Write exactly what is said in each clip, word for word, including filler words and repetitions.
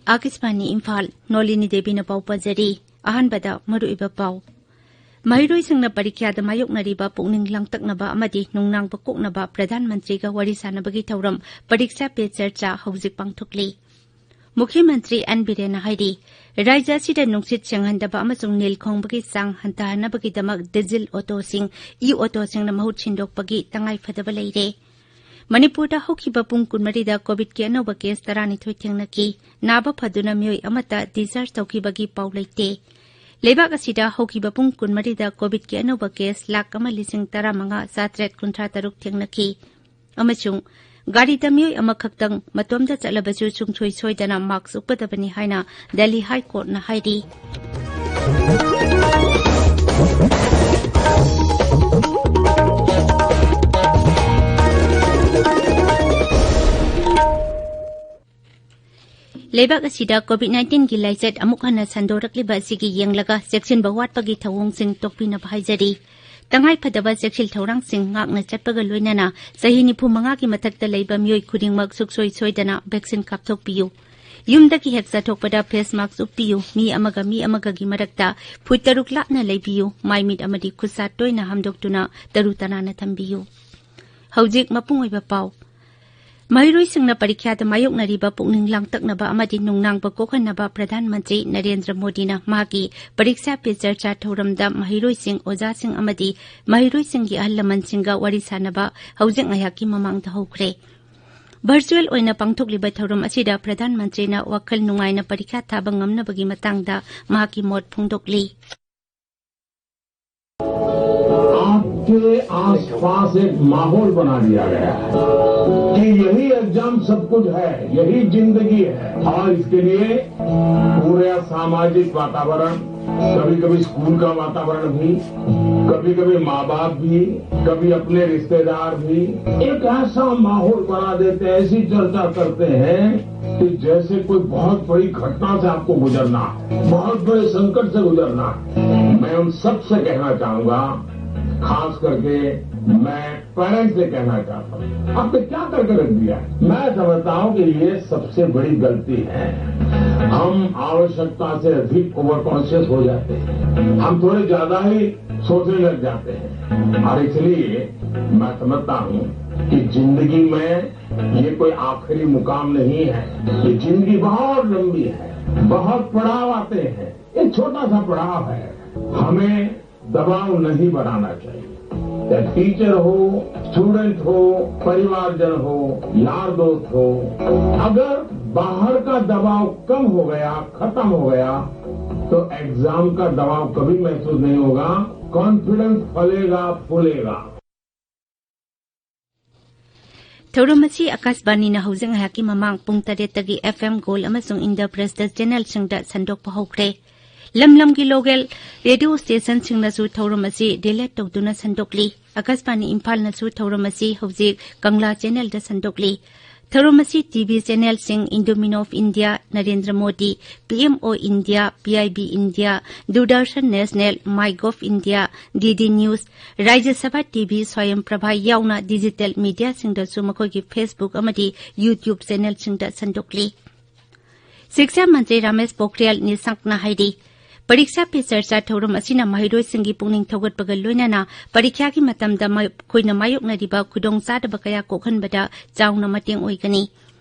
ꯑꯥꯀꯥꯁꯕꯥꯅꯤ ꯏꯝꯐꯥꯜ, ꯅꯣꯂꯤꯅꯤ ꯗꯦꯕꯤꯅ ꯄꯥꯎ ꯄꯥꯖꯔꯤ꯫ ꯑꯍꯥꯟꯕꯗ ꯃꯔꯨꯑꯣꯏꯕ ꯄꯥꯎ꯫ ꯃꯍꯩꯔꯣꯏꯁꯤꯡꯅ ꯄꯔꯤꯈ꯭ꯌꯥꯗ ꯃꯥꯌꯣꯛꯅꯔꯤꯕ ꯄꯨꯛꯅꯤꯡ ꯂꯥꯡꯇꯛꯅꯕ ꯑꯃꯗꯤ ꯅꯨꯡꯅꯥꯡꯕ ꯀꯣꯛꯅꯕ ꯄ꯭ꯔꯙꯥꯟ ꯃꯟꯇ꯭ꯔꯤꯒ ꯋꯥꯔꯤ ꯁꯥꯅꯕꯒꯤ ꯊꯧꯔꯝ ꯄꯔꯤꯛꯁꯥ ꯄꯦ ꯆꯔꯆꯥ ꯍꯧꯖꯤꯛ ꯄꯥꯡꯊꯣꯛꯂꯤ꯫ ꯃꯨꯈ꯭ꯌ ꯃꯟꯇ꯭ꯔꯤ ꯑꯦꯟ ꯕꯤꯔꯦꯟꯅ ꯍꯥꯏꯔꯤ, ꯔꯥꯖ꯭ꯌ ꯑꯁꯤꯗ ꯅꯨꯡꯁꯤꯠ ꯁꯦꯡꯍꯟꯗꯕ ꯑꯃꯁꯨꯡ ꯅꯤꯜ ꯈꯣꯡꯕꯒꯤ ꯆꯥꯡ ꯍꯟꯊꯍꯟꯅꯕꯒꯤꯗꯃꯛ ꯗꯤꯖꯜ ꯑꯣꯇꯣꯁꯤꯡ, ꯏ ꯑꯣꯇꯣꯁꯤꯡꯅ ꯃꯍꯨꯠ ꯁꯤꯟꯗꯣꯛꯄꯒꯤ ꯇꯉꯥꯏ ꯐꯗꯕ ꯂꯩꯔꯦ꯫ ꯃꯅꯤꯄꯨꯔꯗ ꯍꯧꯈꯤꯕ ꯄꯨꯡ ꯀꯨꯟꯃꯔꯤꯗ ꯀꯣꯚꯤꯗꯀꯤ ꯑꯅꯧꯕ ꯀꯦꯁ ꯇꯔꯥꯅꯤꯊꯣꯏ ꯊꯦꯡꯅꯈꯤ꯫ ꯅꯥꯕ ꯐꯗꯨꯅ ꯃꯤꯑꯣꯏ ꯑꯃꯠꯇ ꯗꯤꯁꯆꯥꯔꯖ ꯇꯧꯈꯤꯕꯒꯤ ꯄꯥꯎ ꯂꯩꯇꯦ꯫ ꯂꯩꯕꯥꯛ ꯑꯁꯤꯗ ꯍꯧꯈꯤꯕ ꯄꯨꯡ ꯀꯨꯟꯃꯔꯤꯗ ꯀꯣꯚꯤꯗꯀꯤ ꯑꯅꯧꯕ ꯀꯦꯁ ꯂꯥꯈ ꯑꯃ ꯂꯤꯁꯤꯡ ꯇꯔꯥꯃꯉꯥ ꯆꯥꯇ꯭ꯔꯦꯠ ꯀꯨꯟꯊ꯭ꯔꯥ ꯇꯔꯨꯛ ꯊꯦꯡꯅꯈꯤ꯫ ꯑꯃꯁꯨꯡ ꯒꯥꯔꯤꯗ ꯃꯤꯑꯣꯏ ꯑꯃꯈꯛꯇꯪ ꯃꯇꯣꯝꯗ ꯆꯠꯂꯕꯁꯨ ꯁꯨꯡꯁꯣꯏ ꯁꯣꯏꯗꯅ ꯃꯥꯛꯁ ꯎꯞꯀꯗꯕꯅꯤ ꯍꯥꯏꯅ ꯗꯦꯜꯂꯤ ꯍꯥꯏ ꯀꯣꯔꯠꯅ ꯍꯥꯏꯔꯤ꯫ ꯂꯩꯕꯥꯛ ꯑꯁꯤꯗ ꯀꯣꯚꯤꯗ ꯅꯥꯏꯟꯇꯤꯟꯒꯤ ꯂꯥꯏꯆꯠ ꯑꯃꯨꯛ ꯍꯟꯅ ꯁꯟꯗꯣꯔꯛꯂꯤꯕ ꯑꯁꯤꯒꯤ ꯌꯦꯡꯂꯒ ꯆꯦꯛꯁꯤꯟꯕ ꯋꯥꯠꯄꯒꯤ ꯊꯧꯑꯣꯡꯁꯤꯡ ꯇꯣꯛꯄꯤꯅꯕ ꯍꯥꯏꯖꯔꯤ꯫ ꯇꯉꯥꯏꯐꯗꯕ ꯆꯦꯛꯁꯤꯜ ꯊꯧꯔꯥꯡꯁꯤꯡ ꯉꯥꯛꯅ ꯆꯠꯄꯒ ꯂꯣꯏꯅꯅ ꯆꯍꯤ ꯅꯤꯐꯨ ꯃꯉꯥꯒꯤ ꯃꯊꯛꯇ ꯂꯩꯕ ꯃꯤꯑꯣꯏ ꯈꯨꯗꯤꯡꯃꯛ ꯁꯨꯡꯁꯣꯏ ꯁꯣꯏꯗꯅ ꯚꯦꯛꯁꯤꯟ ꯀꯥꯞꯊꯣꯛꯄꯤꯌꯨ꯫ ꯌꯨꯝꯗꯒꯤ ꯍꯦꯛ ꯆꯠꯊꯣꯛꯄꯗ ꯐꯦꯁ ꯃꯥꯛꯁ ꯎꯞꯄꯤꯌꯨ꯫ ꯃꯤ ꯑꯃꯒ ꯃꯤ ꯑꯃꯒꯒꯤ ꯃꯔꯛꯇ ꯐꯨꯠ ꯇꯔꯨꯛ ꯂꯥꯞꯅ ꯂꯩꯕꯤꯌꯨ꯫ ꯃꯥꯏ ꯃꯤꯠ ꯑꯃꯗꯤ ꯈꯨꯠꯁꯥ ꯇꯣꯏꯅ ꯍꯥꯝꯗꯣꯛꯇꯨꯅ ꯇꯔꯨ ꯇꯅꯥꯟꯅ ꯊꯝꯕꯤꯌꯨ꯫ ꯍꯧꯖꯤꯛ ꯃꯄꯨꯡ ꯑꯣꯏꯕ ꯄꯥꯎ꯫ ꯃꯍꯩꯔꯣꯏꯁꯤꯡꯅ ꯄꯔꯤꯈ꯭ꯌꯥꯗ ꯃꯥꯌꯣꯛꯅꯔꯤꯕ ꯄꯨꯛꯅꯤꯡ ꯂꯥꯡꯇꯛꯅꯕ ꯑꯃꯗꯤ ꯅꯨꯡꯅꯥꯡꯕ ꯀꯣꯛꯍꯟꯅꯕ ꯄ꯭ꯔꯙꯥꯟ ꯃꯟꯇ꯭ꯔꯤ ꯅꯔꯦꯟꯗ꯭ꯔ ꯃꯣꯗꯤꯅ ꯃꯍꯥꯛꯀꯤ ꯄꯔꯤꯛꯁꯥ ꯄꯦ ꯆꯔꯆꯥ ꯊꯧꯔꯝꯗ ꯃꯍꯩꯔꯣꯏꯁꯤꯡ, ꯑꯣꯖꯥꯁꯤꯡ ꯑꯃꯗꯤ ꯃꯍꯩꯔꯣꯏꯁꯤꯡꯒꯤ ꯑꯍꯜ ꯂꯃꯟꯁꯤꯡꯒ ꯋꯥꯔꯤ ꯁꯥꯅꯕ ꯍꯧꯖꯤꯛ ꯉꯥꯏꯍꯥꯛꯀꯤ ꯃꯃꯥꯡꯗ ꯍꯧꯈ꯭ꯔꯦ꯫ ꯚꯔꯆꯨꯑꯦꯜ ꯑꯣꯏꯅ ꯄꯥꯡꯊꯣꯛꯂꯤꯕ ꯊꯧꯔꯝ ꯑꯁꯤꯗ ꯄ꯭ꯔꯙꯥꯟ ꯃꯟꯇ꯭ꯔꯤꯅ ꯋꯥꯈꯜ ꯅꯨꯡꯉꯥꯏꯅ ꯄꯔꯤꯈ꯭ꯌꯥ ꯊꯥꯕ ꯉꯝꯅꯕꯒꯤ ꯃꯇꯥꯡꯗ ꯃꯍꯥꯛꯀꯤ ꯃꯣꯠ ꯐꯣꯡꯗꯣꯛꯂꯤ꯫ आपके आसपास एक माहौल बना दिया गया है कि यही एग्जाम सब कुछ है, यही जिंदगी है। और इसके लिए पूरा सामाजिक वातावरण, कभी कभी स्कूल का वातावरण भी, कभी कभी माँ बाप भी, कभी अपने रिश्तेदार भी एक ऐसा माहौल बना देते हैं, ऐसी चर्चा करते हैं कि जैसे कोई बहुत बड़ी घटना से आपको गुजरना, बहुत बड़े संकट से गुजरना, मैं उन सबसे कहना चाहूंगा, खास करके मैं पेरेंट्स से कहना चाहता हूँ, आपने क्या करके रख दिया है? मैं समझता हूँ कि ये सबसे बड़ी गलती है। हम आवश्यकता से अधिक ओवर कॉन्शियस हो जाते हैं, हम थोड़े ज्यादा ही सोचने लग जाते हैं। और इसलिए मैं समझता हूँ कि जिंदगी में ये कोई आखिरी मुकाम नहीं है, ये जिंदगी बहुत लंबी है, बहुत पड़ाव आते हैं। एक छोटा सा पड़ाव है, हमें दबाव नहीं बनाना चाहिए। चाहे टीचर हो, स्टूडेंट हो, परिवारजन हो, यार दोस्त हो, अगर बाहर का दबाव कम हो गया, खत्म हो गया, तो एग्जाम का दबाव कभी महसूस नहीं होगा। कॉन्फिडेंस फलेगा, फूलेगा। ꯊꯧꯔꯝ ꯑꯁꯤ ꯑꯀꯥꯁꯕꯥꯅꯤꯅ ꯍꯧꯖꯤꯛ ꯉꯥꯏꯍꯥꯛꯀꯤ ꯃꯃꯥꯡ ꯄꯨꯡ ꯇꯔꯦꯠꯇꯒꯤ ꯑꯦꯐ ꯑꯦꯝ ꯒꯣꯜ ꯑꯃꯁꯨꯡ ꯏꯟꯗꯤꯌꯥ ꯄ꯭ꯔꯦꯁꯇ ꯆꯦꯅꯦꯜꯁꯤꯡꯗ ꯁꯟꯗꯣꯛꯄ ꯍꯧꯈ꯭ꯔꯦ꯫ ꯂꯝ ꯂꯝꯒꯤ ꯂꯣꯀꯦꯜ ꯔꯦꯗꯤꯑꯣ ꯁ꯭ꯇꯦꯁꯟꯁꯤꯡꯅꯁꯨ ꯊꯧꯔꯝ ꯑꯁꯤ ꯔꯤꯂꯦ ꯇꯧꯗꯨꯅ ꯁꯟꯗꯣꯛꯂꯤ꯫ ꯑꯀꯥꯁꯕꯥꯅꯤ ꯏꯝꯐꯥꯜꯅꯁꯨ ꯊꯧꯔꯝ ꯑꯁꯤ ꯍꯧꯖꯤꯛ ꯀꯪꯂꯥ ꯆꯦꯅꯦꯜꯗ ꯁꯟꯗꯣꯛꯂꯤ꯫ ꯊꯧꯔꯝ ꯑꯁꯤ ꯇꯤꯚꯤ ꯆꯦꯅꯦꯜꯁꯤꯡ ꯏꯟꯗꯣꯃꯤꯟ of India, Narendra Modi, P M O India, P I B India, Doordarshan national, MyGov India, D D news, Rajya Sabha TV, ꯁ꯭ꯋꯥꯌꯝ Prabha ꯌꯥꯎꯅ ꯗꯤꯖꯤꯇꯦꯜ ꯃꯤꯗꯤꯌꯥꯁꯤꯡꯗꯁꯨ ꯃꯈꯣꯏꯒꯤ ꯐꯦꯁꯕꯨꯛ ꯑꯃꯗꯤ ꯌꯨꯇ꯭ꯌꯨꯕ ꯆꯦꯅꯦꯜꯁꯤꯡꯗ ꯁꯟꯗꯣꯛꯂꯤ꯫ ꯁꯤꯛꯁꯥ ꯃꯟꯇ꯭ꯔꯤ ꯔꯥꯃꯦꯁ ꯄꯣꯈ꯭ꯔꯤꯌꯥꯜ ꯅꯤꯁꯥꯡꯛꯅ ꯍꯥꯏꯔꯤ, ꯄꯔꯤꯈ꯭ꯌꯥ ꯄꯦ ꯆꯔꯆꯥ ꯊꯧꯔꯝ ꯑꯁꯤꯅ ꯃꯍꯩꯔꯣꯏꯁꯤꯡꯒꯤ ꯄꯨꯛꯅꯤꯡ ꯊꯧꯒꯠꯄꯒ ꯂꯣꯏꯅꯅ ꯄꯔꯤꯈ꯭ꯌꯥꯒꯤ ꯃꯇꯝꯗ ꯃꯈꯣꯏꯅ ꯃꯥꯌꯣꯛꯅꯔꯤꯕ ꯈꯨꯗꯣꯡꯆꯥꯗꯕ ꯀꯌꯥ ꯀꯣꯛꯍꯟꯕꯗ ꯆꯥꯎꯅ ꯃꯇꯦꯡ ꯑꯣꯏꯒꯅꯤ꯫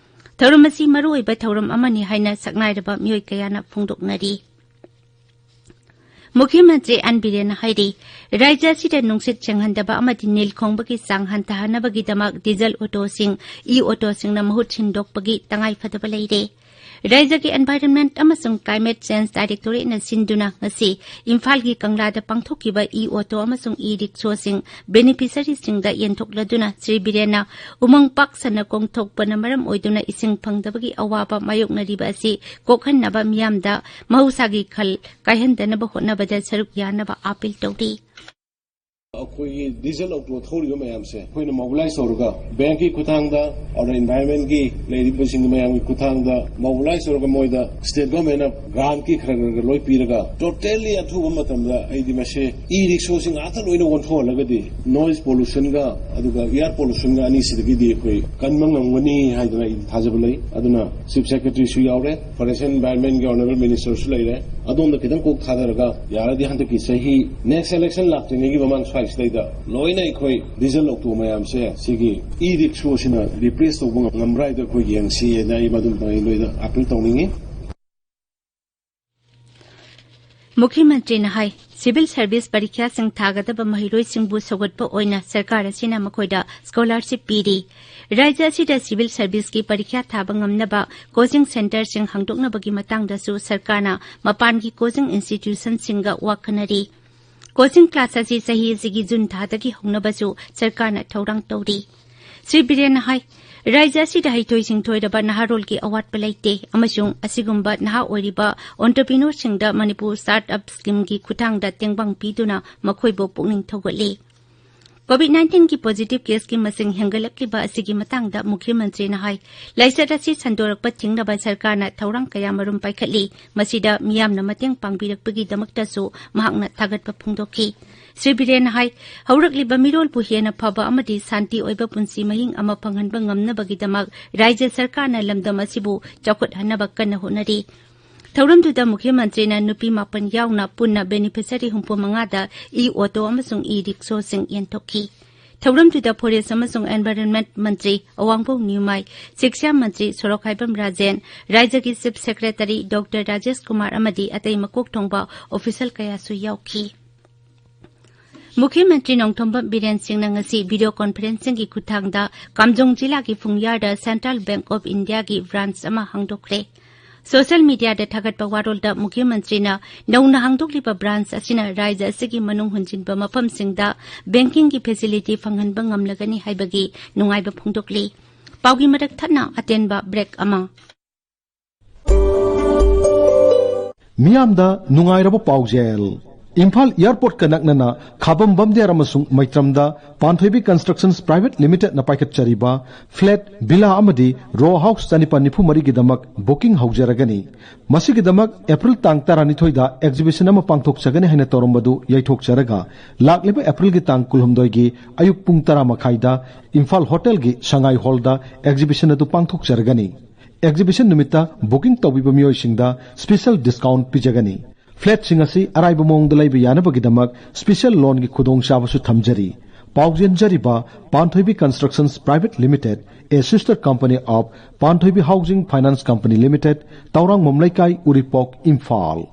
ꯊꯧꯔꯝ ꯑꯁꯤ ꯃꯔꯨꯑꯣꯏꯕ ꯊꯧꯔꯝ ꯑꯃꯅꯤ ꯍꯥꯏꯅ ꯁꯛꯅꯥꯏꯔꯕ ꯃꯤꯑꯣꯏ ꯀꯌꯥꯅ ꯐꯣꯡꯗꯣꯛꯅꯔꯤ꯫ ꯃꯨꯈ꯭ꯌ ꯃꯟꯇ꯭ꯔꯤ ꯑꯦꯟ ꯕꯤꯔꯦꯟꯅ ꯍꯥꯏꯔꯤ, ꯔꯥꯖ꯭ꯌ ꯑꯁꯤꯗ ꯅꯨꯡꯁꯤꯠ ꯁꯦꯡꯍꯟꯗꯕ ꯑꯃꯗꯤ ꯅꯤꯜ ꯈꯣꯡꯕꯒꯤ ꯆꯥꯡ ꯍꯟꯊꯍꯟꯅꯕꯒꯤꯗꯃꯛ ꯗꯤꯖꯜ ꯑꯣꯇꯣꯁꯤꯡ, ꯏ ꯑꯣꯇꯣꯁꯤꯡꯅ ꯃꯍꯨꯠ ꯁꯤꯟꯗꯣꯛꯄꯒꯤ ꯇꯉꯥꯏ ꯐꯗꯕ ꯂꯩꯔꯦ꯫ ꯔꯥꯖ꯭ꯌꯒꯤ ꯑꯦꯟꯚꯥꯏꯔꯟꯃꯦꯟꯠ ꯑꯃꯁꯨꯡ ꯀ꯭ꯂꯥꯏꯃꯦꯠ ꯆꯦꯟꯖ ꯗꯥꯏꯔꯦꯛꯇꯣꯔꯦꯠꯅ ꯁꯤꯟꯗꯨꯅ ꯉꯁꯤ ꯏꯝꯐꯥꯜꯒꯤ ꯀꯪꯂꯥꯗ ꯄꯥꯡꯊꯣꯛꯈꯤꯕ ꯏ ꯑꯣꯇꯣ ꯑꯃꯁꯨꯡ ꯏ ꯔꯤꯛꯁꯣꯁꯤꯡ ꯕꯦꯅꯤꯐꯤꯁꯔꯤꯁꯤꯡꯗ ꯌꯦꯟꯊꯣꯛꯂꯗꯨꯅ ꯁ꯭ꯔꯤ ꯕꯤꯔꯦꯟꯅ ꯎꯃꯪ ꯄꯥꯛ ꯁꯟꯅ ꯀꯣꯡꯊꯣꯛꯄꯅ ꯃꯔꯝ ꯑꯣꯏꯗꯨꯅ ꯏꯁꯤꯡ ꯐꯪꯗꯕꯒꯤ ꯑꯋꯥꯕ ꯃꯥꯌꯣꯛꯅꯔꯤꯕ ꯑꯁꯤ ꯀꯣꯛꯍꯟꯅꯕ, ꯃꯤꯌꯥꯝꯗ ꯃꯍꯧꯁꯥꯒꯤ ꯈꯜ ꯀꯥꯏꯍꯟꯗꯅꯕ ꯍꯣꯠꯅꯕꯗ ꯁꯔꯨꯛ ꯌꯥꯅꯕ ꯑꯥꯄꯤꯜ ꯇꯧꯔꯤ꯫ ꯑꯩꯈꯣꯏꯒꯤ ꯗꯤꯖꯜ ꯑꯣꯛꯇꯣ ꯊꯧꯔꯤꯕ ꯃꯌꯥꯝꯁꯦ ꯑꯩꯈꯣꯏꯅ ꯃꯣꯕꯤꯂꯥꯏꯁ ꯇꯧꯔꯒ, ꯕꯦꯡꯀꯤ ꯈꯨꯠꯊꯥꯡꯗ, ꯑꯗ ꯏꯟꯚꯥꯏꯔꯟꯃꯦꯟꯒꯤ ꯂꯩꯔꯤꯕꯁꯤꯡꯒꯤ ꯃꯌꯥꯝꯒꯤ ꯈꯨꯠꯊꯥꯡꯗ ꯃꯣꯕꯤꯂꯥꯏꯁ ꯇꯧꯔꯒ ꯃꯣꯏꯗ ꯁ꯭ꯇꯦꯠ ꯒꯣꯔꯃꯦꯟꯅ ꯒ꯭ꯔꯥꯟꯠꯀꯤ ꯈꯔ ꯈꯔ ꯈꯔ ꯂꯣꯏ ꯄꯤꯔꯒ, ꯇꯣꯇꯦꯜꯂꯤ ꯑꯊꯨꯕ ꯃꯇꯝꯗ ꯑꯩꯗꯤ ꯃꯁꯤ ꯏ ꯔꯤꯛꯁꯣꯁꯤ ꯉꯥꯛꯇ ꯂꯣꯏꯅ ꯑꯣꯟꯊꯣꯛꯍꯜꯂꯒꯗꯤ ꯅꯣꯏꯁ ꯄꯣꯂꯨꯁꯟꯒ ꯑꯗꯨꯒ ꯏꯌꯥꯔ ꯄꯣꯂꯨꯁꯟꯒ ꯑꯅꯤꯁꯤꯗꯒꯤꯗꯤ ꯑꯩꯈꯣꯏ ꯀꯟꯕ ꯉꯝꯒꯅꯤ ꯍꯥꯏꯗꯅ ꯑꯩ ꯊꯥꯖꯕ ꯂꯩ꯫ ꯑꯗꯨꯅ ꯆꯤꯐ ꯁꯦꯀ꯭ꯔꯦꯇꯔꯤꯁꯨ ꯌꯥꯎꯔꯦ, ꯐꯣꯔꯦꯁ ꯑꯦꯟꯚꯥꯏꯔꯟꯃꯦꯟꯒꯤ ꯑꯣꯅꯔꯦꯕꯜ ꯃꯤꯅꯤꯁꯇꯔꯁꯨ ꯂꯩꯔꯦ꯫ ꯑꯗꯣꯝꯗ ꯈꯤꯇꯪ ꯀꯣꯛ ꯊꯥꯗꯔꯒ ꯌꯥꯔꯗꯤ ꯍꯟꯗꯛꯀꯤ ꯆꯍꯤ ꯅꯦꯛꯁ ꯏꯂꯦꯛꯁꯟ ꯂꯥꯛꯇ꯭ꯔꯤꯉꯩꯒꯤ ꯃꯃꯥꯡ ꯁ꯭ꯋꯥꯏꯁꯤꯗꯩꯗ ꯂꯣꯏꯅ ꯑꯩꯈꯣꯏ ꯗꯤꯖꯜ ꯑꯣꯛꯇꯣ ꯃꯌꯥꯝꯁꯦ ꯁꯤꯒꯤ ꯏ ꯔꯤꯛꯁꯣꯁꯤꯅ ꯔꯤꯄ꯭ꯂꯦꯁ ꯇꯧꯕ ꯉꯝꯕ꯭ꯔꯥ ꯍꯥꯏꯗꯣ ꯑꯩꯈꯣꯏ ꯌꯦꯡꯁꯤ ꯍꯥꯏꯅ ꯑꯩ ꯃꯗꯨꯝꯇꯪ ꯑꯩ ꯅꯣꯏꯗ ꯑꯥꯄꯤꯜ ꯇꯧꯅꯤꯡꯉꯤ꯫ ꯃꯨꯈ꯭ꯌ ꯃꯟꯇ꯭ꯔꯤꯅ ꯍꯥꯏ, ꯁꯤꯚꯤꯜ ꯁꯔꯚꯤꯁ ꯄꯔꯤꯈ꯭ꯌꯥꯁꯤꯡ ꯊꯥꯒꯗꯕ ꯃꯍꯩꯔꯣꯏꯁꯤꯡꯕꯨ ꯁꯧꯒꯠꯄ ꯑꯣꯏꯅ ꯁꯔꯀꯥꯔ ꯑꯁꯤꯅ ꯃꯈꯣꯏꯗ ꯁ꯭ꯀꯣꯂꯔꯁꯤꯞ ꯄꯤꯔꯤ꯫ ꯔꯥꯖ꯭ꯌ ꯑꯁꯤꯗ ꯁꯤꯚꯤꯜ ꯁꯔꯚꯤꯁꯀꯤ ꯄꯔꯤꯈ꯭ꯌꯥ ꯊꯥꯕ ꯉꯝꯅꯕ ꯀꯣꯆꯤꯡ ꯁꯦꯟꯇꯔꯁꯤꯡ ꯍꯥꯡꯗꯣꯛꯅꯕꯒꯤ ꯃꯇꯥꯡꯗꯁꯨ ꯁꯔꯀꯥꯔꯅ ꯃꯄꯥꯟꯒꯤ ꯀꯣꯆꯤꯡ ꯏꯟꯁꯇꯤꯇ꯭ꯌꯨꯁꯟꯁꯤꯡꯒ ꯋꯥ ꯈꯟꯅꯔꯤ꯫ ꯀꯣꯆꯤꯡ ꯀ꯭ꯂꯥꯁ ꯑꯁꯤ ꯆꯍꯤ ꯑꯁꯤꯒꯤ ꯖꯨꯟ ꯊꯥꯗꯒꯤ ꯍꯧꯅꯕꯁꯨ ꯁꯔꯀꯥꯔꯅ ꯊꯧꯔꯥꯡ ꯇꯧꯔꯤ꯫ ꯁ꯭ꯔꯤ ꯕꯤꯔꯦꯟꯅ ꯍꯥꯏ, ꯔꯥꯖ꯭ꯌ ꯑꯁꯤꯗ ꯍꯩꯊꯣꯏ ꯁꯤꯡꯊꯣꯏꯔꯕ ꯅꯍꯥꯔꯣꯜꯒꯤ ꯑꯋꯥꯠꯄ ꯂꯩꯇꯦ ꯑꯃꯁꯨꯡ ꯑꯁꯤꯒꯨꯝꯕ ꯅꯍꯥ ꯑꯣꯏꯔꯤꯕ ꯑꯣꯟꯇꯔꯄ꯭ꯔꯤꯅꯣꯔꯁꯤꯡꯗ ꯃꯅꯤꯄꯨꯔ ꯁ꯭ꯇꯥꯔꯠ ꯑꯞ ꯁ꯭ꯀꯤꯝꯒꯤ ꯈꯨꯠꯊꯥꯡꯗ ꯇꯦꯡꯕꯥꯡ ꯄꯤꯗꯨꯅ ꯃꯈꯣꯏꯕꯨ ꯄꯨꯛꯅꯤꯡ ꯊꯧꯒꯠꯂꯤ꯫ ꯀꯣꯚꯤꯗ ꯅꯥꯏꯟꯇꯤꯟꯒꯤ ꯄꯣꯖꯤꯇꯤꯚ ꯀꯦꯁꯀꯤ ꯃꯁꯤꯡ ꯍꯦꯟꯒꯠꯂꯛꯂꯤꯕ ꯑꯁꯤꯒꯤ ꯃꯇꯥꯡꯗ ꯃꯨꯈ꯭ꯌ ꯃꯟꯇ꯭ꯔꯤꯅ ꯍꯥꯏ, ꯂꯥꯏꯆꯠ ꯑꯁꯤ ꯁꯟꯗꯣꯔꯛꯄ ꯊꯤꯡꯅꯕ ꯁꯔꯀꯥꯔꯅ ꯊꯧꯔꯥꯡ ꯀꯌꯥꯃꯔꯨꯝ ꯄꯥꯏꯈꯠꯂꯤ꯫ ꯃꯁꯤꯗ ꯃꯤꯌꯥꯝꯅ ꯃꯇꯦꯡ ꯄꯥꯡꯕꯤꯔꯛꯄꯒꯤꯗꯃꯛꯇꯁꯨ ꯃꯍꯥꯛꯅ ꯊꯥꯒꯠꯄ ꯐꯣꯡꯗꯣꯛꯈꯤ꯫ ꯁ꯭ꯔꯤ ꯕꯤꯔꯦꯟꯅ ꯍꯥꯏ, ꯍꯧꯔꯛꯂꯤꯕ ꯃꯤꯔꯣꯜꯕꯨ ꯍꯦꯟꯅ ꯐꯕ ꯑꯃꯗꯤ ꯁꯥꯟꯇꯤ ꯑꯣꯏꯕ ꯄꯨꯟꯁꯤ ꯃꯍꯤꯡ ꯑꯃ ꯐꯪꯍꯟꯕ ꯉꯝꯅꯕꯒꯤꯗꯃꯛ ꯔꯥꯖ꯭ꯌ ꯁꯔꯀꯥꯔꯅ ꯂꯝꯗꯝ ꯑꯁꯤꯕꯨ ꯆꯥꯎꯈꯠꯍꯟꯅꯕ ꯀꯟꯅ ꯍꯣꯠꯅꯔꯤ꯫ ꯊꯧꯔꯝꯗꯨꯗ ꯃꯨꯈ꯭ꯌ ꯃꯟꯇ꯭ꯔꯤꯅ ꯅꯨꯄꯤ ꯃꯥꯄꯟ ꯌꯥꯎꯅ ꯄꯨꯟꯅ ꯕꯦꯅꯤꯐꯤꯁꯔꯤ ꯍꯨꯝꯐꯨ ꯃꯉꯥꯗ ꯏ ꯑꯣꯇꯣ ꯑꯃꯁꯨꯡ ꯏ ꯔꯤꯛꯁꯣꯁꯤꯡ ꯌꯦꯟꯊꯣꯛꯈꯤ꯫ ꯊꯧꯔꯝꯗꯨꯗ ꯐꯣꯔꯦꯁ ꯑꯃꯁꯨꯡ ꯑꯦꯟꯚꯥꯏꯔꯟꯃꯦꯟꯠ ꯃꯟꯇ꯭ꯔꯤ ꯑꯋꯥꯡꯕꯧ ꯅ꯭ꯌꯨꯃꯥꯏ, ꯁꯤꯛꯁꯥ ꯃꯟꯇ꯭ꯔꯤ ꯁꯣꯔꯣꯛꯈꯥꯏꯕꯝ ꯔꯥꯖꯦꯟ, ꯔꯥꯖ꯭ꯌꯒꯤ chief secretary doctor Rajesh Kumar ꯑꯃꯗꯤ ꯑꯇꯩ ꯃꯀꯣꯛ ꯊꯣꯡꯕ ꯑꯣꯐꯤꯁꯤꯌꯦꯜ ꯀꯌꯥꯁꯨ ꯌꯥꯎꯈꯤ꯫ ꯃꯨꯈ꯭ꯌ ꯃꯟꯇ꯭ꯔꯤ ꯅꯣꯡꯊꯣꯝꯕꯝ ꯕꯤꯔꯦꯟ ꯁꯤꯡꯅ ꯉꯁꯤ ꯚꯤꯗꯤꯑꯣ ꯀꯣꯟꯐꯔꯦꯟꯁꯤꯡꯒꯤ ꯈꯨꯠꯊꯥꯡꯗ ꯀꯥꯝꯖꯣꯡ ꯖꯤꯂꯥꯒꯤ ꯐꯨꯡꯌꯥꯔꯗ ꯁꯦꯟꯇ꯭ꯔꯦꯜ ꯕꯦꯡꯛ ꯑꯣꯐ ꯏꯟꯗꯤꯌꯥꯒꯤ ꯕ꯭ꯔꯥꯟꯆ ꯑꯃ ꯍꯥꯡꯗꯣꯛꯈ꯭ꯔꯦ꯫ ꯁꯣꯁꯤꯌꯦꯜ ꯃꯤꯗꯤꯌꯥꯗ ꯊꯥꯒꯠꯄ ꯋꯥꯔꯣꯜꯗ ꯃꯨꯈ꯭ꯌ ꯃꯟꯇ꯭ꯔꯤꯅ ꯅꯧꯅ ꯍꯥꯡꯗꯣꯛꯂꯤꯕ ꯕ꯭ꯔꯥꯟꯆ ꯑꯁꯤꯅ ꯔꯥꯖ꯭ꯌ ꯑꯁꯤꯒꯤ ꯃꯅꯨꯡ ꯍꯨꯟꯖꯤꯟꯕ ꯃꯐꯝꯁꯤꯡꯗ ꯕꯦꯡꯀꯤꯡꯒꯤ ꯐꯦꯁꯤꯂꯤꯇꯤ ꯐꯪꯍꯟꯕ ꯉꯝꯂꯒꯅꯤ ꯍꯥꯏꯕꯒꯤ ꯅꯨꯡꯉꯥꯏꯕ ꯐꯣꯡꯗꯣꯛꯂꯤ꯫ ꯄꯥꯎꯒꯤ ꯃꯔꯛ ꯊꯠꯅ ꯑꯇꯦꯟꯕ ꯕ꯭ꯔꯦꯛ ꯑꯃ꯫ ꯃꯤꯌꯥꯝꯗ ꯅꯨꯡꯉꯥꯏꯔꯕ ꯄꯥꯎꯖꯦꯜ꯫ ꯏꯝꯐꯥꯜ ꯑꯦꯌꯔꯄꯣꯔꯠꯀ ꯅꯛꯅꯅ ꯈꯥꯕꯝ ꯕꯝꯗꯤꯌꯥꯔ ꯑꯃꯁꯨꯡ ꯃꯩꯇ꯭ꯔꯝꯗ ꯄꯥꯟꯊꯣꯏꯕꯤ ꯀꯟꯁꯇ꯭ꯔꯛꯁꯟꯁ ꯄ꯭ꯔꯥꯏꯚꯦꯠ ꯂꯤꯃꯤꯇꯦꯗꯅ ꯄꯥꯏꯈꯠꯆꯔꯤꯕ ꯐ꯭ꯂꯦꯠ, ꯚꯤꯂꯥ ꯑꯃꯗꯤ ꯔꯣ ꯍꯥꯎꯁ ꯆꯅꯤꯄꯥꯟ ꯅꯤꯐꯨ ꯃꯔꯤꯒꯤꯗꯃꯛ ꯕꯨꯀꯤꯡ ꯍꯧꯖꯔꯒꯅꯤ꯫ ꯃꯁꯤꯒꯤꯗꯃꯛ ꯑꯦꯄ꯭ꯔꯤꯜ ꯇꯥꯡ ꯇꯔꯥꯅꯤꯊꯣꯏꯗ ꯑꯦꯛꯖꯤꯕꯤꯁꯟ ꯑꯃ ꯄꯥꯡꯊꯣꯛꯆꯒꯅꯤ ꯍꯥꯏꯅ ꯇꯧꯔꯝꯕꯗꯨ ꯌꯩꯊꯣꯛꯆꯔꯒ, ꯂꯥꯛꯂꯤꯕ ꯑꯦꯄ꯭ꯔꯤꯜꯒꯤ ꯇꯥꯡ ꯀꯨꯟꯍꯨꯝꯗꯣꯏꯒꯤ ꯑꯌꯨꯛ ꯄꯨꯡ ꯇꯔꯥ ꯃꯈꯥꯏꯗ ꯏꯝꯐꯥꯜ ꯍꯣꯇꯦꯜꯒꯤ ꯁꯉꯥꯏ ꯍꯣꯜꯗ ꯑꯦꯛꯖꯤꯕꯤꯁꯟ ꯑꯗꯨ ꯄꯥꯡꯊꯣꯛꯆꯔꯒꯅꯤ꯫ ꯑꯦꯛꯖꯤꯕꯤꯁꯟ ꯅꯨꯃꯤꯠꯇ ꯕꯨꯀꯤꯡ ꯇꯧꯕꯤꯕ ꯃꯤꯑꯣꯏꯁꯤꯡꯗ ꯁ꯭ꯄꯦꯁꯦꯜ ꯗꯤꯁꯀꯥꯎꯟꯠ ꯄꯤꯖꯒꯅꯤ꯫ ꯐ꯭ꯂꯦꯠꯁꯤꯡ ꯑꯁꯤ ꯑꯔꯥꯏꯕ ꯃꯑꯣꯡꯗ ꯂꯩꯕ ꯌꯥꯅꯕꯒꯤꯗꯃꯛ ꯁ꯭ꯄꯦꯁꯦꯜ ꯂꯣꯟꯒꯤ ꯈꯨꯗꯣꯡꯆꯥꯕꯁꯨ ꯊꯝꯖꯔꯤ꯫ ꯄꯥꯎꯖꯦꯟꯖꯔꯤꯕ, Panthoibi constructions private limited, a sister company of Panthoibi housing finance company limited, ꯇꯧꯔꯥꯡꯕꯝ ꯂꯩꯀꯥꯏ, ꯎꯔꯤꯄꯣꯛ, ꯏꯝꯐꯥꯜ꯫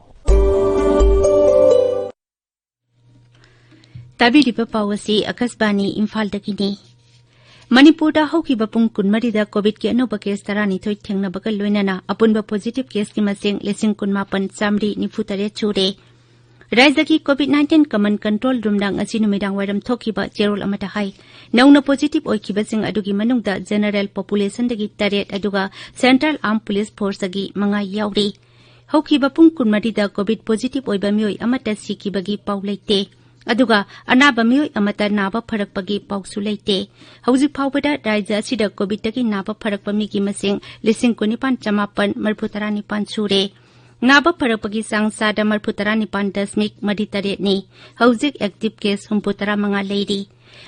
ꯇꯥꯕꯤꯔꯤꯕ ꯄꯥꯎ ꯑꯁꯤ ꯑꯀꯥꯁꯕꯥꯅꯤ ꯏꯝꯐꯥꯜꯗꯒꯤꯅꯤ꯫ ꯃꯅꯤꯄꯨꯔꯗ ꯍꯧꯈꯤꯕ ꯄꯨꯡ ꯀꯨꯟꯃꯔꯤꯗ ꯀꯣꯚꯤꯗꯀꯤ ꯑꯅꯧꯕ ꯀꯦꯁ ꯇꯔꯥꯅꯤꯊꯣꯏ ꯊꯦꯡꯅꯕꯒ ꯂꯣꯏꯅꯅ ꯑꯄꯨꯟꯕ ꯄꯣꯖꯤꯇꯤꯚ ꯀꯦꯁꯀꯤ ꯃꯁꯤꯡ ꯂꯤꯁꯤꯡ ꯀꯨꯟꯃꯥꯄꯟ ꯆꯥꯃꯔꯤ ꯅꯤꯐꯨ ꯇꯔꯦꯠ ꯁꯨꯔꯦ꯫ ꯔꯥꯖ꯭ꯌꯒꯤ ꯀꯣꯚꯤꯗ ꯅꯥꯏꯟꯇꯤꯟ ꯀꯃꯟ ꯀꯟꯇ꯭ꯔꯣꯜ ꯔꯨꯝꯅ ꯉꯁꯤ ꯅꯨꯃꯤꯗꯥꯡ ꯋꯥꯏꯔꯝ ꯊꯣꯛꯈꯤꯕ ꯆꯦꯔꯣꯜ ꯑꯃꯗ ꯍꯥꯏ, ꯅꯧꯅ ꯄꯣꯖꯤꯇꯤꯚ ꯑꯣꯏꯈꯤꯕꯁꯤꯡ ꯑꯗꯨꯒꯤ ꯃꯅꯨꯡꯗ ꯖꯦꯅꯔꯦꯜ ꯄꯣꯄꯨꯂꯦꯁꯟꯗꯒꯤ ꯇꯔꯦꯠ, ꯑꯗꯨꯒ ꯁꯦꯟꯇ꯭ꯔꯦꯜ ꯑꯥꯔꯝ ꯄꯨꯂꯤꯁ ꯐꯣꯔꯁꯇꯒꯤ ꯃꯉꯥ ꯌꯥꯎꯔꯤ꯫ ꯍꯧꯈꯤꯕ ꯄꯨꯡ ꯀꯨꯟꯃꯔꯤꯗ ꯀꯣꯚꯤꯗ ꯄꯣꯖꯤꯇꯤꯚ ꯑꯣꯏꯕ ꯃꯤꯑꯣꯏ ꯑꯃꯠꯇ ꯁꯤꯈꯤꯕꯒꯤ ꯄꯥꯎ ꯂꯩꯇꯦ꯫ ꯑꯗꯨꯒ ꯑꯅꯥꯕ ꯃꯤꯑꯣꯏ ꯑꯃꯠꯇ ꯅꯥꯕ ꯐꯔꯛꯄꯒꯤ ꯄꯥꯎꯁꯨ ꯂꯩꯇꯦ꯫ ꯍꯧꯖꯤꯛ ꯐꯥꯎꯕꯗ ꯔꯥꯖ꯭ꯌ ꯑꯁꯤꯗ ꯀꯣꯚꯤꯗꯇꯒꯤ ꯅꯥꯕ ꯐꯔꯛꯄ ꯃꯤꯒꯤ ꯃꯁꯤꯡ ꯂꯤꯁꯤꯡ ꯀꯨꯟꯅꯤꯄꯥꯟ ꯆꯃꯥꯄꯟ ꯃꯔꯤꯐꯨ ꯇꯔꯥꯅꯤꯄꯥꯟ ꯁꯨꯔꯦ꯫ ꯅꯥꯕ ꯐꯔꯛꯄꯒꯤ ꯆꯥꯡ ꯆꯥꯗ ꯃꯔꯤꯐꯨ ꯇꯔꯥꯅꯤꯄꯥꯟ ꯗꯁꯃꯤꯛ ꯃꯔꯤ ꯇꯔꯦꯠꯅꯤ꯫ ꯍꯧꯖꯤꯛ ꯑꯦꯛꯇꯤꯚ ꯀꯦꯁ ꯍꯨꯝꯐꯨ ꯇꯔꯥ ꯃꯉꯥ ꯂꯩꯔꯤ꯫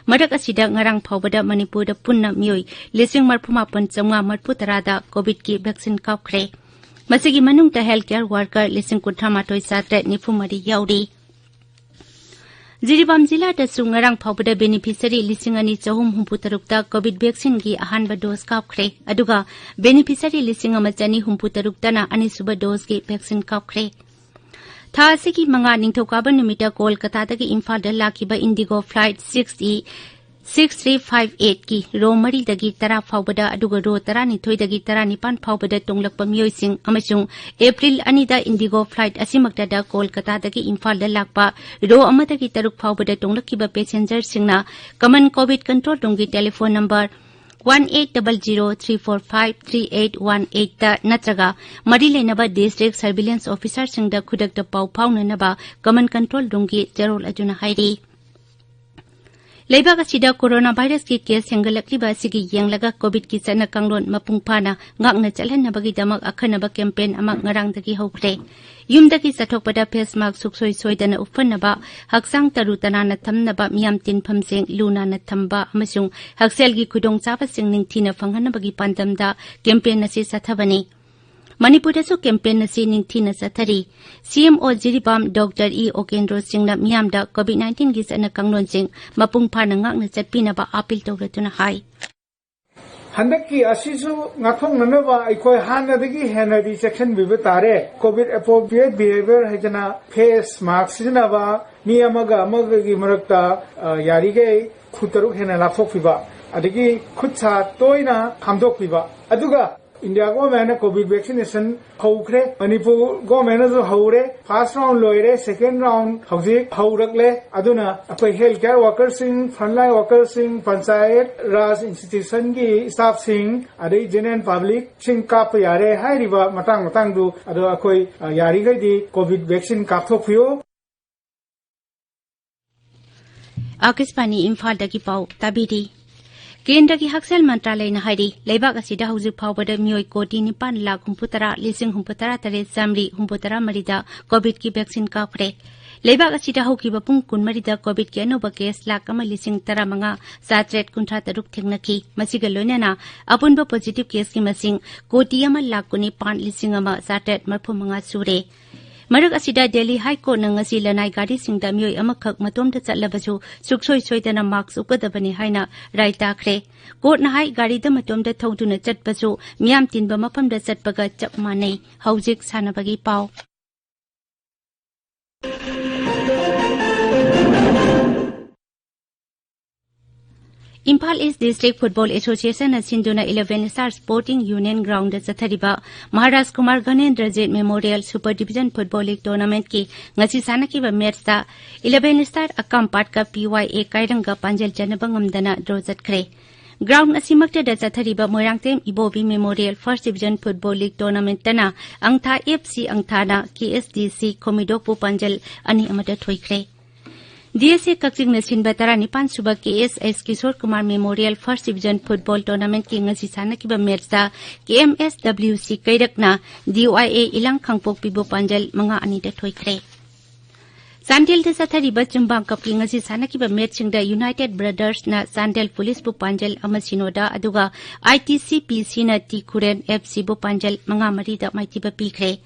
ꯃꯔꯛ ꯑꯁꯤꯗ ꯉꯔꯥꯡ ꯐꯥꯎꯕꯗ ꯃꯅꯤꯄꯨꯔꯗ ꯄꯨꯟꯅ ꯃꯤꯑꯣꯏ ꯂꯤꯁꯤꯡ ꯃꯔꯤꯐꯨ ꯃꯥꯄꯟ ꯆꯥꯃꯉꯥ ꯃꯔꯤꯐꯨ ꯇꯔꯥꯗ ꯀꯣꯚꯤꯗꯀꯤ ꯚꯦꯛꯁꯤꯟ ꯀꯥꯞꯈ꯭ꯔꯦ꯫ ꯃꯁꯤꯒꯤ ꯃꯅꯨꯡꯗ ꯍꯦꯜꯊ ꯀꯦꯌꯔ ꯋꯥꯔꯀꯔ ꯂꯤꯁꯤꯡ ꯀꯨꯟꯊ꯭ꯔꯥ ꯃꯥꯊꯣꯏ ꯆꯥꯇ꯭ꯔꯦꯠ ꯅꯤꯐꯨ ꯃꯔꯤ ꯌꯥꯎꯔꯤ꯫ ꯖꯤꯔꯤꯕꯥꯝ ꯖꯤꯂꯥꯗꯁꯨ ꯉꯔꯥꯡ ꯐꯥꯎꯕꯗ ꯕꯦꯅꯤꯐꯤꯁꯔꯤ ꯂꯤꯁꯤꯡ ꯑꯅꯤ ꯆꯍꯨꯝ ꯍꯨꯝꯐꯨ ꯇꯔꯨꯛꯇ ꯀꯣꯚꯤꯗ ꯚꯦꯛꯁꯤꯟꯒꯤ ꯑꯍꯥꯟꯕ ꯗꯣꯁ ꯀꯥꯞꯈ꯭ꯔꯦ, ꯑꯗꯨꯒ ꯕꯦꯅꯤꯐꯤꯁꯔꯤ ꯂꯤꯁꯤꯡ ꯑꯃ ꯆꯅꯤ ꯍꯨꯝꯐꯨ ꯇꯔꯨꯛꯇꯅ ꯑꯅꯤꯁꯨꯕ ꯗꯣꯁꯀꯤ ꯚꯦꯛꯁꯤꯟ ꯀꯥꯞꯈ꯭ꯔꯦ꯫ ꯊꯥ ꯑꯁꯤꯒꯤ ꯃꯉꯥ ꯅꯤꯡꯊꯧꯀꯥꯕ ꯅꯨꯃꯤꯠꯇ ꯀꯣꯜꯀꯇꯥꯗꯒꯤ ꯏꯝꯐꯥꯜꯗ ꯂꯥꯛꯈꯤꯕ IndiGo flight six E six three five ꯑꯩꯠꯀꯤ ꯔꯣ ꯃꯔꯤꯗꯒꯤ ꯇꯔꯥ ꯐꯥꯎꯕꯗ, ꯑꯗꯨꯒ ꯔꯣ ꯇꯔꯥꯅꯤꯊꯣꯏꯗꯒꯤ ꯇꯔꯥꯅꯤꯄꯥꯟ ꯐꯥꯎꯕꯗ ꯇꯣꯡꯂꯛꯄ ꯃꯤꯑꯣꯏꯁꯤꯡ ꯑꯃꯁꯨꯡ ꯑꯦꯄ꯭ꯔꯤꯜ ꯑꯅꯤꯗ ꯏꯟꯗꯤꯒꯣ ꯐ꯭ꯂꯥꯏꯠ ꯑꯁꯤꯃꯛꯇꯗ ꯀꯣꯜꯀꯇꯥꯗꯒꯤ ꯏꯝꯐꯥꯜꯗ ꯂꯥꯛꯄ ꯔꯣ ꯑꯃꯗꯒꯤ ꯇꯔꯨꯛ ꯐꯥꯎꯕꯗ ꯇꯣꯡꯂꯛꯈꯤꯕ ꯄꯦꯁꯦꯟꯖꯔꯁꯤꯡꯅ ꯀꯃꯟ ꯀꯣꯚꯤꯗ ꯀꯟꯇ꯭ꯔꯣꯜ ꯔꯨꯝꯒꯤ telephone number one eight double zero three four five three eight one ꯑꯩꯠꯇ ꯅꯠꯇ꯭ꯔꯒ ꯃꯔꯤ ꯂꯩꯅꯕ district surveillance officerꯁꯤꯡꯗ ꯈꯨꯗꯛꯇ ꯄꯥꯎ ꯐꯥꯎꯅꯅꯕ Common Control Roomꯒꯤ ꯆꯦꯔꯣꯜ ꯑꯗꯨꯅ ꯍꯥꯏꯔꯤ꯫ ꯂꯩꯕꯥꯛ ꯑꯁꯤꯗ ꯀꯣꯔꯣꯅꯥ ꯚꯥꯏꯔꯁꯀꯤ ꯀꯦꯁ ꯍꯦꯟꯒꯠꯂꯛꯂꯤꯕ ꯑꯁꯤꯒꯤ ꯌꯦꯡꯂꯒ ꯀꯣꯚꯤꯗꯀꯤ ꯆꯠꯅ ꯀꯥꯡꯂꯣꯟ ꯃꯄꯨꯡ ꯐꯥꯅ ꯉꯥꯛꯅ ꯆꯠꯍꯟꯅꯕꯒꯤꯗꯃꯛ ꯑꯈꯟꯅꯕ ꯀꯦꯝꯄꯦꯟ ꯑꯃ ꯉꯔꯥꯡꯗꯒꯤ ꯍꯧꯈ꯭ꯔꯦ꯫ ꯌꯨꯝꯗꯒꯤ ꯆꯠꯊꯣꯛꯄꯗ ꯐꯦꯁ ꯃꯥꯛꯁ ꯁꯨꯡꯁꯣꯏ ꯁꯣꯏꯗꯅ ꯎꯞꯍꯟꯅꯕ, ꯍꯛꯆꯥꯡ ꯇꯔꯨ ꯇꯅꯥꯟꯅ ꯊꯝꯅꯕ, ꯃꯤꯌꯥꯝ ꯇꯤꯟꯐꯝꯁꯤꯡ ꯂꯨ ꯅꯥꯟꯅ ꯊꯝꯕ ꯑꯃꯁꯨꯡ ꯍꯛꯁꯦꯜꯒꯤ ꯈꯨꯗꯣꯡꯆꯥꯕꯁꯤꯡ ꯅꯤꯡꯊꯤꯅ ꯐꯪꯍꯟꯅꯕꯒꯤ ꯄꯥꯟꯗꯝꯗ ꯀꯦꯝꯄꯦꯟ ꯑꯁꯤ ꯆꯠꯊꯕꯅꯤ꯫ ꯃꯅꯤꯄꯨꯔꯗꯁꯨ ꯀꯦꯝꯄꯦꯟ ꯑꯁꯤ ꯅꯤꯡꯊꯤꯅ ꯆꯠꯊꯔꯤ꯫ ꯁꯤꯑꯦꯝꯑꯣ ꯖꯤꯔꯤꯕꯥꯝ ꯗꯣꯛꯇꯔ ꯏ ꯑꯣꯀꯦꯟꯗ꯭ꯔꯣ ꯁꯤꯡꯅ ꯃꯤꯌꯥꯝꯗ ꯀꯣꯚꯤꯗ ꯅꯥꯏꯟꯇꯤꯟꯒꯤ ꯆꯠꯅ ꯀꯥꯡꯂꯣꯟꯁꯤꯡ ꯃꯄꯨꯡ ꯐꯥꯅ ꯉꯥꯛꯅ ꯆꯠꯄꯤꯅꯕ ꯑꯥꯄꯤꯜ ꯇꯧꯔꯗꯨꯅ ꯍꯥꯏ꯫ ꯍꯟꯗꯛꯀꯤ ꯑꯁꯤꯁꯨ ꯉꯥꯛꯊꯣꯛꯅꯅꯕ ꯑꯩꯈꯣꯏ ꯍꯥꯟꯅꯗꯒꯤ ꯍꯦꯟꯅꯗꯤ ꯆꯦꯛꯁꯤꯟꯕꯤꯕ ꯇꯥꯔꯦ꯫ ꯀꯣꯚꯤꯗ ꯑꯦꯄ꯭ꯔꯣꯄ꯭ꯔꯤꯌꯦꯠ ꯕꯤꯍꯦꯕꯤꯌꯔ ꯍꯥꯏꯗꯅ ꯐꯦꯁ ꯃꯥꯛꯁ ꯁꯤꯖꯤꯟꯅꯕ, ꯃꯤ ꯑꯃꯒ ꯑꯃꯒꯒꯤ ꯃꯔꯛꯇ, ꯑ, ꯌꯥꯔꯤꯈꯩ ꯈꯨꯠ ꯇꯔꯨꯛ ꯍꯦꯟꯅ ꯂꯥꯞꯊꯣꯛꯄꯤꯕ, ꯑꯗꯒꯤ ꯈꯨꯠ ꯁꯥ ꯇꯣꯏꯅ ꯍꯥꯝꯗꯣꯛꯄꯤꯕ, ꯑꯗꯨꯒ ꯏꯟꯗꯤꯌꯥ ꯒꯣꯔꯃꯦꯟꯅ ꯀꯣꯚꯤꯗ ꯚꯦꯛꯁꯤꯅꯦꯁꯟ ꯍꯧꯈ꯭ꯔꯦ, ꯃꯅꯤꯄꯨꯔ ꯒꯣꯔꯃꯦꯟꯅꯁꯨ ꯍꯧꯔꯦ, ꯐꯥꯔꯁ ꯔꯥꯎꯟ ꯂꯣꯏꯔꯦ, ꯁꯦꯀꯦꯟ ꯔꯥꯎꯟ ꯍꯧꯖꯤꯛ ꯍꯧꯔꯛꯂꯦ꯫ ꯑꯗꯨꯅ ꯑꯩꯈꯣꯏ ꯍꯦꯜꯊ ꯀꯦꯌꯔ ꯋꯥꯔꯀꯔꯁꯤꯡ, ꯐ꯭ꯔꯟꯠꯂꯥꯏꯟ ꯋꯥꯔꯀꯔꯁꯤꯡ, ꯄꯟꯆꯥꯌꯠ ꯔꯥꯖ ꯏꯟꯁꯇꯤꯇ꯭ꯌꯨꯁꯟꯒꯤ ꯁ꯭ꯇꯥꯐꯁꯤꯡ, ꯑꯗꯩ ꯖꯦꯅꯔꯦꯜ ꯄꯕ꯭ꯂꯤꯛꯁꯤꯡ ꯀꯥꯞꯄ ꯌꯥꯔꯦ꯫ ꯍꯥꯏꯔꯤꯕ ꯃꯇꯥꯡ ꯃꯇꯥꯡꯗꯨ ꯑꯗꯣ ꯑꯩꯈꯣꯏ, ꯑ, ꯌꯥꯔꯤꯈꯩꯗꯤ ꯀꯣꯚꯤꯗ ꯚꯦꯛꯁꯤꯟ ꯀꯥꯞꯊꯣꯛꯄꯤꯌꯨ꯫ ꯑꯥꯀꯥꯁꯕꯥꯅꯤ ꯏꯝꯐꯥꯜꯗꯒꯤ ꯄꯥꯎ ꯇꯥꯕꯤꯔꯤ꯫ ꯀꯦꯟꯗ꯭ꯔꯒꯤ ꯍꯛꯁꯦꯜ ꯃꯟꯇ꯭ꯔꯥꯂꯌꯅ ꯍꯥꯏꯔꯤ, ꯂꯩꯕꯥꯛ ꯑꯁꯤꯗ ꯍꯧꯖꯤꯛ ꯐꯥꯎꯕꯗ ꯃꯤꯑꯣꯏ ꯀꯣꯇꯤ ꯅꯤꯄꯥꯟ ꯂꯥꯈ ꯍꯨꯝꯐꯨ ꯇꯔꯥ ꯂꯤꯁꯤꯡ ꯍꯨꯝꯐꯨ ꯇꯔꯥ ꯇꯔꯦꯠ ꯆꯥꯃꯔꯤ ꯍꯨꯝꯐꯨ ꯇꯔꯥ ꯃꯔꯤꯗ ꯀꯣꯚꯤꯗꯀꯤ ꯚꯦꯛꯁꯤꯟ ꯀꯥꯞꯈ꯭ꯔꯦ꯫ ꯂꯩꯕꯥꯛ ꯑꯁꯤꯗ ꯍꯧꯈꯤꯕ ꯄꯨꯡ ꯀꯨꯟꯃꯔꯤꯗ ꯀꯣꯚꯤꯗꯀꯤ ꯑꯅꯧꯕ ꯀꯦꯁ ꯂꯥꯈ ꯑꯃ ꯂꯤꯁꯤꯡ ꯇꯔꯥꯃꯉꯥ ꯆꯥꯇ꯭ꯔꯦꯠ ꯀꯨꯟꯊ꯭ꯔꯥ ꯇꯔꯨꯛ ꯊꯦꯡꯅꯈꯤ꯫ ꯃꯁꯤꯒ ꯂꯣꯏꯅꯅ ꯑꯄꯨꯟꯕ ꯄꯣꯖꯤꯇꯤꯚ ꯀꯦꯁꯀꯤ ꯃꯁꯤꯡ ꯀꯣꯇꯤ ꯑꯃ ꯂꯥꯈ ꯀꯨꯟꯅꯤꯄꯥꯟ ꯂꯤꯁꯤꯡ ꯑꯃ ꯆꯥꯇ꯭ꯔꯦꯠ ꯃꯔꯤꯐꯨ ꯃꯉꯥ ꯁꯨꯔꯦ꯫ ꯃꯔꯛ ꯑꯁꯤꯗ ꯗꯦꯜꯂꯤ ꯍꯥꯏ ꯀꯣꯔꯠꯅ ꯉꯁꯤ ꯂꯅꯥꯏ ꯒꯥꯔꯤꯁꯤꯡꯗ ꯃꯤꯑꯣꯏ ꯑꯃꯈꯛ ꯃꯇꯣꯝꯇ ꯆꯠꯂꯕꯁꯨ ꯁꯨꯛꯁꯣꯏ ꯁꯣꯏꯗꯅ ꯃꯥꯛꯁ ꯎꯞꯀꯗꯕꯅꯤ ꯍꯥꯏꯅ ꯔꯥꯏ ꯇꯥꯈ꯭ꯔꯦ꯫ ꯀꯣꯔꯠꯅ ꯍꯥꯏ, ꯒꯥꯔꯤꯗ ꯃꯇꯣꯝꯇ ꯊꯧꯗꯨꯅ ꯆꯠꯄꯁꯨ ꯃꯤꯌꯥꯝ ꯇꯤꯟꯕ ꯃꯐꯝꯗ ꯆꯠꯄꯒ ꯆꯞ ꯃꯥꯟꯅꯩ꯫ ꯍꯧꯖꯤꯛ ꯁꯥꯟꯅꯕꯒꯤ ꯄꯥꯎ꯫ ꯏꯝꯐꯥꯜ ꯏꯁ ꯗꯤꯁꯇ꯭ꯔꯤꯛ ꯐꯨꯠꯕꯣꯜ ꯑꯦꯁꯣꯁꯤꯌꯦꯁꯟꯅ ꯁꯤꯟꯗꯨꯅ eleven star sporting union ground ꯆꯠꯊꯔꯤꯕ Maharaj Kumar Ghanendrajit memorial super division football league ꯇꯣꯔꯅꯥꯃꯦꯟꯠꯀꯤ ꯉꯁꯤ ꯁꯥꯟꯅꯈꯤꯕ ꯃꯦꯠꯁꯇ ꯏꯂꯦꯚꯦꯟ ꯁ꯭ꯇꯥꯔ ꯑꯀꯥꯝꯄꯥꯠꯀ ꯄꯤ ꯋꯥꯏ ꯑꯦ ꯀꯥꯏꯔꯪꯒ ꯄꯥꯟꯖꯤꯜ ꯆꯟꯅꯕ ꯉꯝꯗꯅ ꯗ꯭ꯔꯣ ꯆꯠꯈ꯭ꯔꯦ꯫ Ground ꯑꯁꯤꯃꯛꯇꯗ ꯆꯠꯊꯔꯤꯕ ꯃꯣꯏꯔꯥꯡꯊꯦꯝ ꯏꯕꯣꯕꯤ Memorial First Division Football League Tournamentꯇꯅ ꯑꯪꯊꯥ F C ꯑꯪꯊꯥꯅ K S D C ꯈꯣꯃꯤꯗꯣꯛꯄꯨ ꯄꯥꯟꯖꯜ ꯑꯅꯤ ꯑꯃꯗ ꯊꯣꯏꯈ꯭ꯔꯦ꯫ D S A ꯀꯛꯆꯤꯡꯅ ꯁꯤꯟꯕ ꯇꯔꯥꯅꯤꯄꯥꯟ ꯁꯨꯕ K S S Kishore Kumar Memorial First Division Football Tournamentꯀꯤ ꯉꯁꯤ ꯁꯥꯟꯅꯈꯤꯕ matchꯇ K M S W C ꯀꯩꯔꯛꯅ D Y A ꯏꯂꯥꯡ ꯈꯥꯡꯄꯣꯛꯄꯤꯕꯨ ꯄꯥꯟꯖꯜ ꯃꯉꯥ ꯑꯅꯤꯗ ꯊꯣꯏꯈ꯭ꯔꯦ꯫ ꯆꯥꯟꯗꯦꯜꯗ ꯆꯠꯊꯔꯤꯕ ꯆꯨꯝꯕꯥꯡ ꯀꯞꯀꯤ ꯉꯁꯤ ꯁꯥꯟꯅꯈꯤꯕ matchꯁꯤꯡꯗ United Brothersꯅ ꯆꯥꯟꯗꯦꯜ Policeꯄꯨ ꯄꯥꯟꯖꯜ ꯑꯃ ꯁꯤꯅꯣꯗ, ꯑꯗꯨꯒ I T C P Cꯅ ꯇꯤ ꯈꯨꯔꯦꯟ F Cꯕꯨ ꯄꯥꯟꯖꯜ ꯃꯉꯥ ꯃꯔꯤꯗ ꯃꯥꯏꯊꯤꯕ ꯄꯤꯈ꯭ꯔꯦ꯫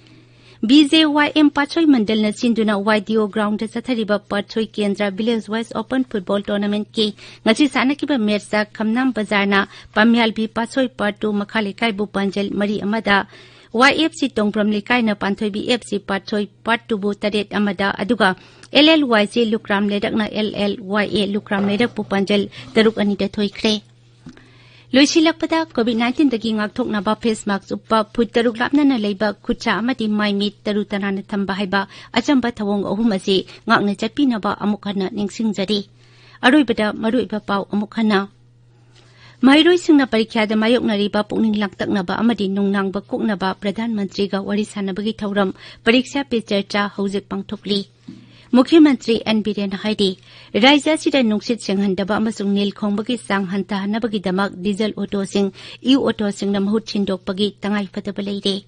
B J Y M ꯄꯥꯠꯁꯣꯏ ꯃꯟꯗꯜꯅ ꯁꯤꯟꯗꯨꯅ Y D O groundꯗ ꯆꯠꯊꯔꯤꯕ ꯄꯥꯠꯁꯣꯏ ꯀꯦꯟꯗ꯭ꯔ Village Wise Open Football Tournamentꯀꯤ ꯉꯁꯤ ꯁꯥꯟꯅꯈꯤꯕ matchꯇ ꯈꯝꯅꯥꯝ ꯕꯖꯥꯔꯅ ꯄꯥꯝꯌꯥꯜꯕꯤ ꯄꯥꯠꯁꯣꯏ Part Two ꯃꯈꯥ ꯂꯩꯀꯥꯏꯕꯨ ꯄꯥꯟꯖꯜ ꯃꯔꯤ ꯑꯃꯗ, Y F C ꯇꯣꯡꯕ꯭ꯔꯝ ꯂꯩꯀꯥꯏꯅ ꯄꯥꯟꯊꯣꯏꯕꯤ F C ꯄꯥꯠꯁꯣꯏ Part Twoꯕꯨ ꯇꯔꯦꯠ ꯑꯃꯗ, ꯑꯗꯨꯒ L L Y C Lukram ꯂꯩꯔꯛꯅ L L Y A ꯂꯨꯀ꯭ꯔꯥꯝ ꯂꯩꯔꯛꯄꯨ ꯄꯥꯟꯖꯜ ꯇꯔꯨꯛ ꯑꯅꯤꯗ ꯊꯣꯏꯈ꯭ꯔꯦ꯫ ꯂꯣꯏꯁꯤꯜꯂꯛꯄꯗ, COVID nineteenꯗꯒꯤ ꯉꯥꯛꯊꯣꯛꯅꯕ face mask ꯎꯞꯄ, ꯐꯨꯠ ꯇꯔꯨꯛ ꯂꯥꯞꯅꯅ ꯂꯩꯕ, ꯈꯨꯠꯁꯥ ꯑꯃꯗꯤ ꯃꯥꯏ ꯃꯤꯠ ꯇꯔꯨ ꯇꯅꯥꯟꯅ ꯊꯝꯕ ꯍꯥꯏꯕ ꯑꯆꯝꯕ ꯊꯧꯑꯣꯡ ꯑꯍꯨꯝ ꯑꯁꯤ ꯉꯥꯛꯅ ꯆꯠꯄꯤꯅꯕ ꯑꯃꯨꯛ ꯍꯟꯅ ꯅꯤꯡꯁꯤꯡꯖꯔꯤ꯫ ꯑꯔꯣꯏꯕꯗ ꯃꯔꯨꯑꯣꯏꯕ ꯄꯥꯎ ꯑꯃꯨꯛ ꯍꯟꯅ꯫ ꯃꯍꯩꯔꯣꯏꯁꯤꯡꯅ ꯄꯔꯤꯈ꯭ꯌꯥꯗ ꯃꯥꯌꯣꯛꯅꯔꯤꯕ ꯄꯨꯛꯅꯤꯡ ꯂꯥꯡꯇꯛꯅꯕ ꯑꯃꯗꯤ ꯅꯨꯡꯅꯥꯡꯕ ꯀꯣꯛꯅꯕ ꯄ꯭ꯔꯙꯥꯟ ꯃꯟꯇ꯭ꯔꯤꯒ ꯋꯥꯔꯤ ꯁꯥꯟꯅꯕꯒꯤ ꯊꯧꯔꯝ ꯄꯔꯤꯛꯁꯥ ꯄꯦ ꯆꯔꯆꯥ ꯍꯧꯖꯤꯛ ꯄꯥꯡꯊꯣꯛꯂꯤ꯫ ꯃꯨꯈ꯭ꯌ ꯃꯟꯇ꯭ꯔꯤ ꯑꯦꯟ ꯕꯤꯔꯦꯟꯅ ꯍꯥꯏꯔꯤ, ꯔꯥꯖ꯭ꯌ ꯑꯁꯤꯗ ꯅꯨꯡꯁꯤꯠ ꯁꯦꯡꯍꯟꯗꯕ ꯑꯃꯁꯨꯡ ꯅꯤꯜ ꯈꯣꯡꯕꯒꯤ ꯆꯥꯡ ꯍꯟꯊꯍꯟꯅꯕꯒꯤꯗꯃꯛ ꯗꯤꯖꯜ ꯑꯣꯇꯣꯁꯤꯡ, ꯏ ꯑꯣꯇꯣꯁꯤꯡꯅ ꯃꯍꯨꯠ ꯁꯤꯟꯗꯣꯛꯄꯒꯤ ꯇꯉꯥꯏꯐꯗꯕ ꯂꯩꯔꯦ꯫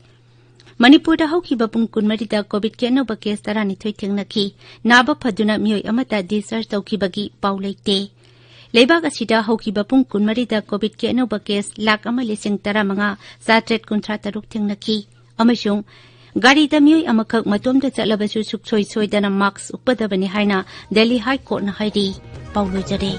ꯃꯅꯤꯄꯨꯔꯗ ꯍꯧꯈꯤꯕ ꯄꯨꯡ ꯀꯨꯟꯃꯔꯤꯗ COVIDꯀꯤ ꯑꯅꯧꯕ case ꯇꯔꯥꯅꯤꯊꯣꯏ ꯊꯦꯡꯅꯈꯤ꯫ ꯅꯥꯕ ꯐꯗꯨꯅ ꯃꯤꯑꯣꯏ ꯑꯃꯠꯇ discharge ꯇꯧꯈꯤꯕꯒꯤ ꯄꯥꯎ ꯂꯩꯇꯦ꯫ ꯂꯩꯕꯥꯛ ꯑꯁꯤꯗ ꯍꯧꯈꯤꯕ ꯄꯨꯡ ꯀꯨꯟꯃꯔꯤꯗ COVIDꯀꯤ ꯑꯅꯧꯕ case ꯂꯥꯈ ꯑꯃ ꯂꯤꯁꯤꯡ ꯇꯔꯥꯃꯉꯥ ꯆꯥꯇ꯭ꯔꯦꯠ ꯀꯨꯟꯊ꯭ꯔꯥ ꯇꯔꯨꯛ ꯊꯦꯡꯅꯈꯤ ꯑꯃꯁꯨꯡ ꯒꯥꯔꯤꯗ ꯃꯤꯑꯣꯏ ꯑꯃꯈꯛ ꯃꯇꯣꯝꯇ ꯆꯠꯂꯕꯁꯨ ꯁꯨꯛꯁꯣꯏ ꯁꯣꯏꯗꯅ mask ꯎꯞꯀꯗꯕꯅꯤ ꯍꯥꯏꯅ Delhi High Courtꯅ ꯍꯥꯏꯔꯤ꯫ ꯄꯥꯎ ꯂꯣꯏꯖꯔꯦ꯫